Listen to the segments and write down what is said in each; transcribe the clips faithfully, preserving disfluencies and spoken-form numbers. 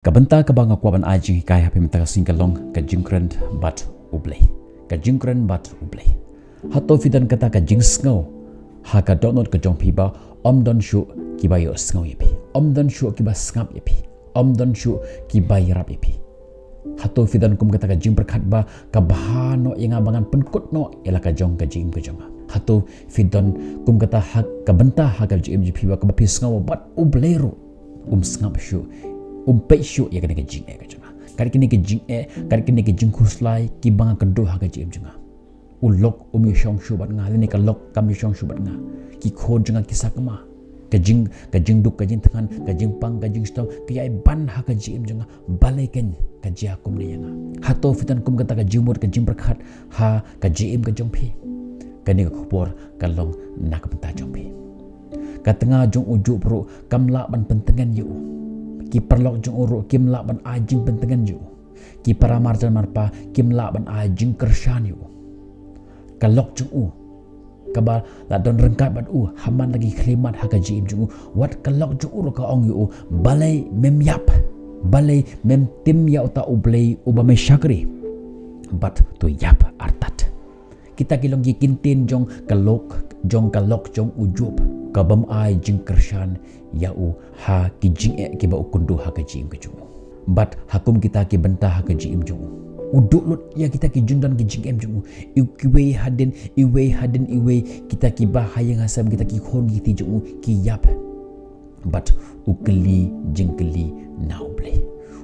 Ka bynta kaba nga kwah ban ai jinghikai ha phi mynta ka sngi ka long ka jingkren bad U Blei. Ka jingkren bad U Blei. Hato phi don kata ka jingsngew ha ka dohnud ka jong phi ba ym don shuh kiba ïohsngew ïa phi, ym don shuh kiba sngap ïa phi, ym don shuh kiba ïarap ïa phi? Hato phi don kum kata ka jingpyrkhat ba ka bha noh ïa nga ba ngan pynkut noh ïa la ka jong ka jingim ka jong nga? Hato phi don kum kata ha ka bynta ha ka jingim jong phi ba kaba phi sngew bad U Blei ruh um sngap shuh, um peit shuh ïa kane ka jingeh ka jong nga? Kat kine ka jingeh, kat kine ka jingkhuslai kiba nga kynduh ha ka jingim jong nga. U lok um ïashong shuh bad nga, lane ka lok kam ïashong shuh bad nga. Ki khun jong nga ki sakma. Ka jing, ka jingduk, ka jingthngan, ka jingpang, ka jingshitom, ka ïai ban ha ka jingim jong nga. Balei kein ka jia kumne ïa nga? Hato phi don kum kata ka jingmut, ka jingpyrkhat ha ka jingim ka jong phi? Kane ka khubor ka long na ka bynta jong phi. Ka tnga jong u Job ruh kam lah ban pyntngen ïa u. Ki paralok jong u ruh kim lah ban ai jingpyntngen ïa u. Ki para marjan marpa kim lah ban ai jingkyrshan ïa u. Ka lok jong u kaba la don ryngkat bad u ha man la ki khyllipmat ha ka jingim jong u, wat ka lok jong u ruh ka ong ïa u, balei mem ïap? Balei mem tim ïa uta U Blei uba me shakri? Bad to ïap artat. Kita ki long ki kyntien jong ka lok, jong ka lok jong u Job, ka bym ai jingkyrshan ïa u ha ki jingeh kiba u kynduh ha ka jingim ka jong u. Bad ha kum kita ki bynta ha ka jingim jong u, u duh lut ïa kita ki jingdon ki jingem jong u. Iwei hadien iwei, hadien iwei, kita kiba ha ïing ha sem, kita ki khun ki kti jong u ki ïap. Bad u kylli jingkylli na U Blei.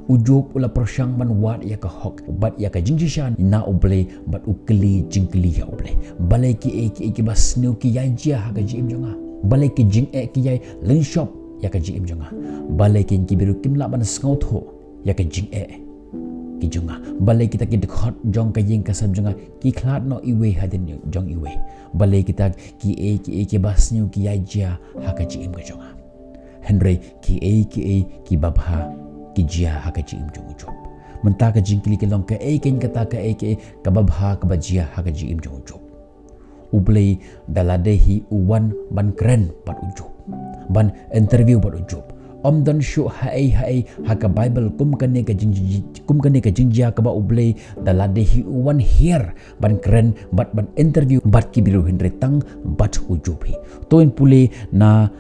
U Job u la pyrshang ban wad ïa ka hok bad ïa ka jingshisha na U Blei, bad u kylli jingkylli ïa U Blei. Balei kiei kiei kiba sniew ki ïai jia ha ka jingim jong nga? Balei ki jingeh ki ïai lynshop ïa ka jingim jong nga? Balei kein ki briew kim lah ban sngewthuh ïa ka jingeh ki jong nga? Balei kita ki dkhot jong ka ïing ka sem jong nga ki khlad noh iwei hadien jong iwei? Balei kita kiei kiei kiba sniew ki ïai jia ha ka jingim ka jong nga? Hynrei kiei kiei kiba bha ki jia ha ka jingim jong u Job. Mynta ka jingkylli ka long, kaei kein kata kaei kaei kaba bha kaba jia ha ka jingim jong u Job? U Blei da lade hi u wan ban kren bad u Job, ban interview bad u Job. Ym don shuh haei haei ha ka Baibl kum kane ka jing, kum kane ka jingjia kaba U Blei da lade hi u wan hiar ban kren bad ban interview bad ki briew, hynrei tang bad u Job hi. To ngin pule na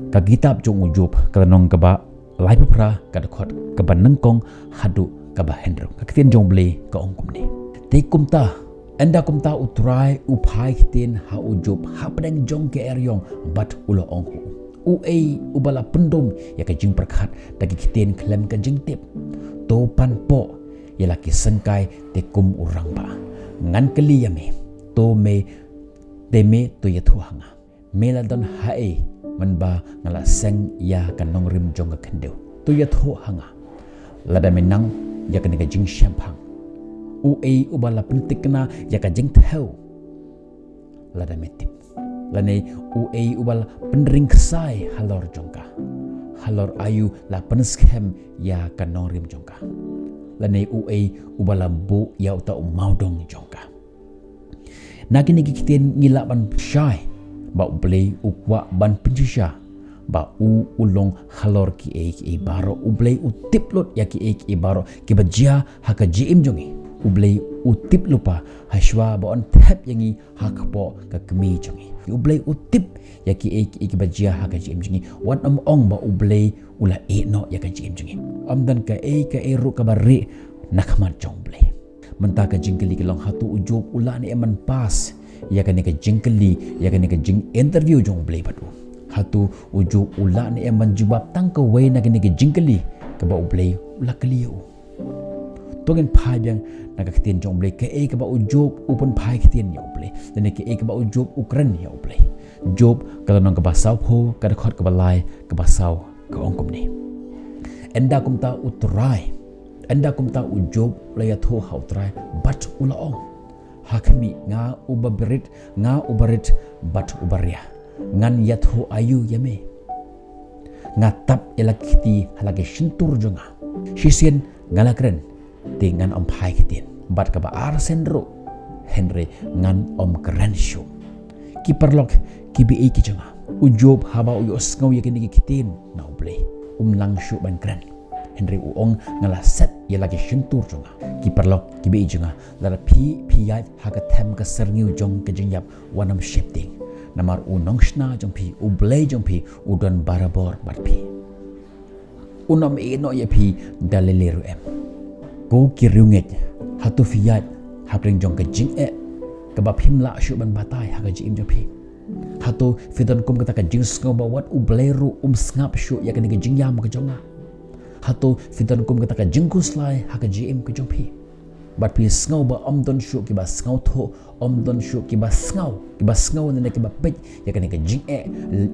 ka kitab jong u Job, ka lynnong kaba laiphew phra, ka dkhot kaba nyngkong haduh kaba hynriew. Ka ktien jong U Blei ka ong kumne: Te kumta, ynda kumta U Trai u phai ktien ha u Job hapdeng jong ka eriong bad u la ong ha u: Uei uba la pyndum ïa ka jingpyrkhat da ki ktien khlem ka jingtip? To pan poh ïa la ki syngkai te kum u rangbah. Ngan kylli ïa me, to me, te me to ïathuh ha nga. Me la don haei mynba nga la seng ïa ka nongrim jong ka khyndew? To ïathuh ha nga. Lada me nang ïa kane ka jingshemphang, uei uba la pynthikna ïa ka jingthew? Lada me tip. Lane uei uba la pynring ksai halor jong ka? Halor aïu la pynskhem ïa ka nongrim jong ka? Lane uei uba la buh ïa uta u mawdong jong ka? Na kine ki ktien ngi lah ban shai ba U Blei u kwah ban pynshisha ba u u long halor kiei kiei baroh. U Blei u tip lut ïa kiei kiei baroh kiba jia ha ka jingim jong ngi. U Blei u tip lypa hashwa ba un thep ïa ngi ha kpoh ka kmie jong ngi. U Blei u tip ïa kiei kiei kiba jia ha ka jingim jong ngi. Wat nym ong ba U Blei u la ïeh noh ïa ka jingim jong ngi. Ym don kaei kaei ruh kaba rieh na khmat jong U Blei. Mynta ka jingkylli ka long, hato u Job u lah ne em ban pass ïa kane ka jingkylli, ïa kane ka jing interview jong U Blei bad u? Hato u Job u lah ne em ban jubab tang kawei na kane ka jingkylli kaba U Blei u la kylli ïa u? To ngin phai biang na ka ktien jong U Blei, kaei kaba u Job u pynphai ktien ïa U Blei, lane kaei kaba u Job u kren ïa U Blei. Job ka lynnong kaba sawphew, ka dkhot kaba lai, kaba saw, ka ong kumne: Ynda kumta U Trai, ynda kumta u Job u la ïathuh ha U Trai bad u la ong: Ha khmih, nga uba barit, nga uba rit bad uba riah, ngan ïathuh aïu ïa me? Nga tap ïa la ki kti ha la ki shyntur jong nga. Shisien nga la kren, te ngan ym phai ktien. Bad kaba arsien ruh, hynrei ngan ym kren shuh. Ki paralok kiba ïeit ki jong nga, u Job haba u ïohsngew ïa kine ki ktien na U Blei, um nang shuh ban kren. Hynrei u ong, nga la set ïa la ki shyntur jong nga. Ki paralok, ki baieit jong nga, lada phi, phi ïaid ha ka them ka syrngiew jong ka jingïap, wat nym sheptieng. Namar u nongshna jong phi, u Blei jong phi, u don barabor bad phi. Un ym ïehnoh ïa phi da lei lei ruh em. Ko ki riewngeit, hato phi ïaid hapdeng jong ka jingeh kaba phim lah shuh ban batai ha ka jingim jong phi? Hato phi don kum kata ka jingsngew ba wat u Blei ruh um sngap shuh ïa kane ka jingïam ka jong nga? Hato phi don kum kata ka jingkhuslai ha ka jingim ka jong phi? Bad phi sngew ba ym don shuh kiba sngewthuh, ym don shuh kiba sngew, kiba sngew ne kiba peit ïa kane ka jingeh,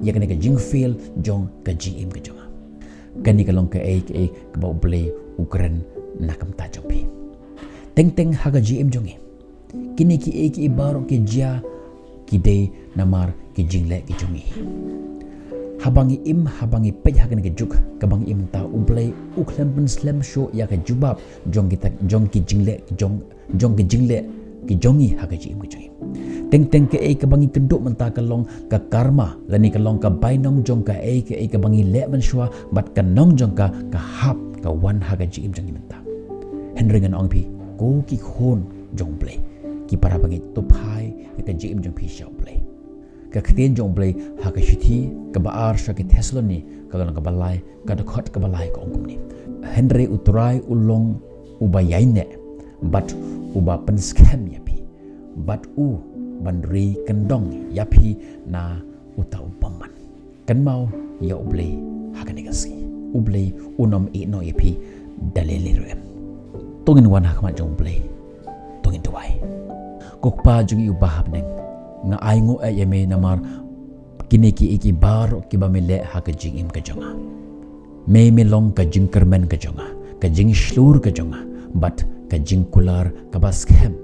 ïa kane ka jingfail jong ka jingim ka jong nga. Kane ka long kaei kaei kaba u Blei u kren na ka bynta jong phi. Teng teng ha ka jingim jong ngi, kine kiei kiei baroh ki jia, ki dei namar ki jingleh ki jong ngi. Haba ngi im, haba ngi peit ha kane ka juk kaba ngi im mynta, u Blei u khlem pynslem shuh ïa ka jubab jong kita, jong ki jingleh, jong, jong ki jingleh ki jong ngi ha ka jingim ka jong ngi. Teng teng kaei kaba ngi kynduh mynta ka long ka karma, lane ka long ka bainong jong kaei kaei kaba ngi leh mynshuwa, bad ka nong jong ka, ka hap, ka wan ha ka jingim jong ngi mynta. Hynrei ngan ong phi, ko ki khun jong u Blei, ki para bangeit, to phai ïa ka jingim jong phi sha u Blei. Ka ktien jong u Blei ha ka shithi kaba ar sha ki Thessaloni, ka lynnong kaba lai, ka dkhot kaba lai ka ong kumne: Hynrei u Trai u long uba ïaineh bad uba pynskhem ïa phi, bad u ban ri kyndong ïa phi na uta u bymman. Kynmaw ïa u Blei ha kane ka sngi. U Blei un ym ïehnoh ïa phi da lei lei ruh em. To ngin wan ha khmat jong u Blei. To ngin duwai. Ko Kpa jong ngi uba ha bneng, nga ainguh ïa me namar kine kiei kiei baroh kiba me leh ha ka jingim ka jong nga. Me, me long ka jingkyrmen ka jong nga, ka jingshlur ka jong nga, bad ka jingkular kaba skhem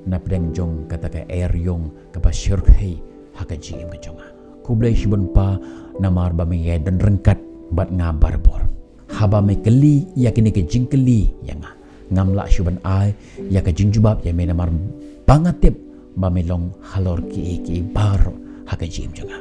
na pdeng jong kata ka eriong kaba shyrkhei ha ka jingim ka jong nga. Khublei shibun Pa, namar ba me ïai don ryngkat bad nga barabor. Haba me kylli ïa kine ki jingkylli ïa nga, ngam lah shuh ban ai ïa ka jingjubab ïa me namar ba nga tip ba me long halor kiei kiei baroh ha ka jingim jong nga.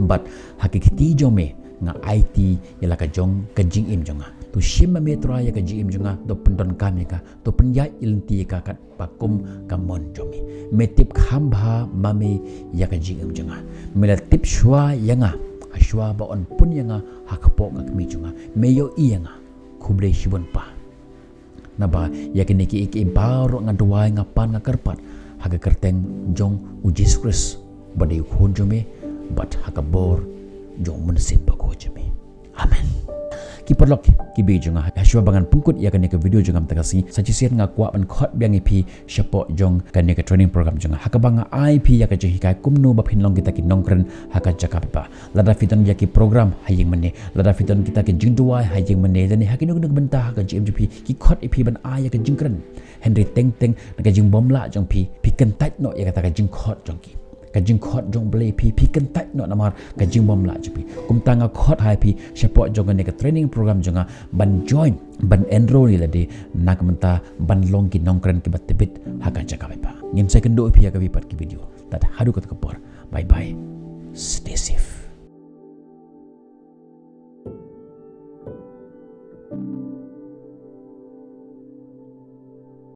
Bad ha ki kti jong me nga aiti ïa la ka jong ka jingim jong nga. To shim ma me Trai ïa ka jingim jong nga, to pyndonkam ïa ka, to pynïaid lynti ïa ka katba kum ka mon jong me. Me tip kham bha ma me ïa ka jingim jong nga. Me la tip shuwa ïa nga ha shuwa ba yn pun ïa nga ha kpoh ka kmie jong nga. Me ïohi ïa nga. Khublei shibun Pa. Naba ïa kine kiei kiei baroh nga duwai, nga pan, nga kyrpad ha ka kyrteng jong u Jisu Khrist ba dei u Khun jong me, bad ha ka bor jong u Mynsiem Bakhuid jong me. Amen. Ki paralok, ki baieit jong nga, ha shuwa ba ngan pynkut ïa kane ka video jong nga mynta ka sngi, sa shisien nga kwah ban khot biang ïa phi shapoh jong kane ka training program jong nga, ha kaba nga ai phi ïa ka jinghikai kumno ba phin long kita ki nongkren ha ka jaka paidbah. Lada phi don ïa ki program ha ïing mane, lada phi don kita ki jingduwai ha ïing mane, lane ha kino kino ki bynta ha ka jingim jong phi, ki khot ïa phi ban ai ïa ka jingkren. Hynrei teng teng na ka jingbymlah jong phi, phi kyntait noh ïa kata ka jingkhot jong ki, ka jingkhot jong u Blei, phi, phi kyntait noh namar ka jingbymlah jong phi. Kumta nga khot ha phi shapoh jong kane ka training program jong nga ban join, ban enroll ïa lade na ka bynta ban long ki nongkren kiba tbit ha ka jaka paidbah. Ngin sa ïakynduh ïa phi ha kawei pat ka video. Tad haduh kata ka por. Bye bye. Stay safe.